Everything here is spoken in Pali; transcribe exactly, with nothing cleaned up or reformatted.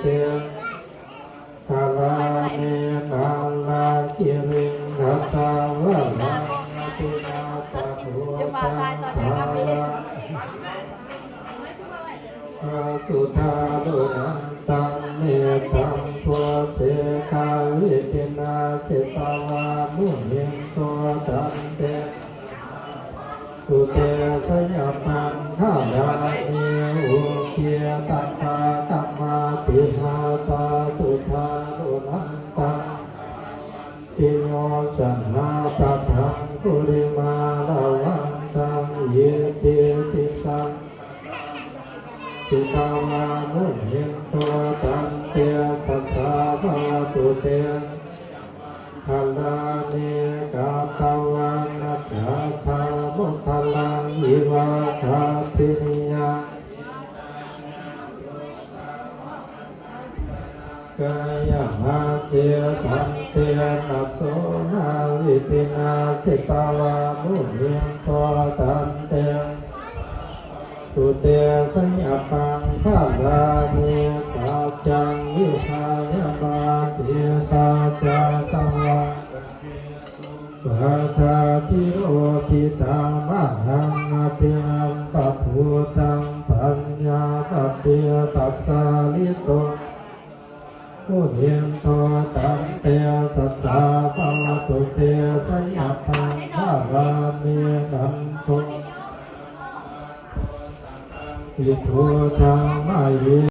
Te khalāne nāḷāgiriṃ gajavaraṃ atimattabhūtaṃ dāvaggicakkamasanīva sudāruṇantaṃ mettambusekavidhinā jitavā munindo tantejasā sute jayamaṅgalāni. Ukkhittakhaggamatihatthasudāruṇantaṃ dhāvantiyojanapathaṅgulimālavantaṃ iddhībhisaṅkhatamano jitavā munindo tantejasā bhavatu te khalāne. Katvāna kaṭṭhamudaraṃ iva gabbhinīyā ciñcāya duṭṭhavacanaṃ janakāyamajjhe santena somavidhinā jitavā munindo tantejasā bhavatu te jayamaṅgalāni. Saccaṃ vihāya matisaccakavādaketuṃ vādābhiropitamanaṃ atiandhabhūtaṃ paññāpadīpajalito munindo tantejasā bhavatu te jayamaṅgalāni. Nandopanandabhujagaṃ vibudhaṃ mahiddhiṃ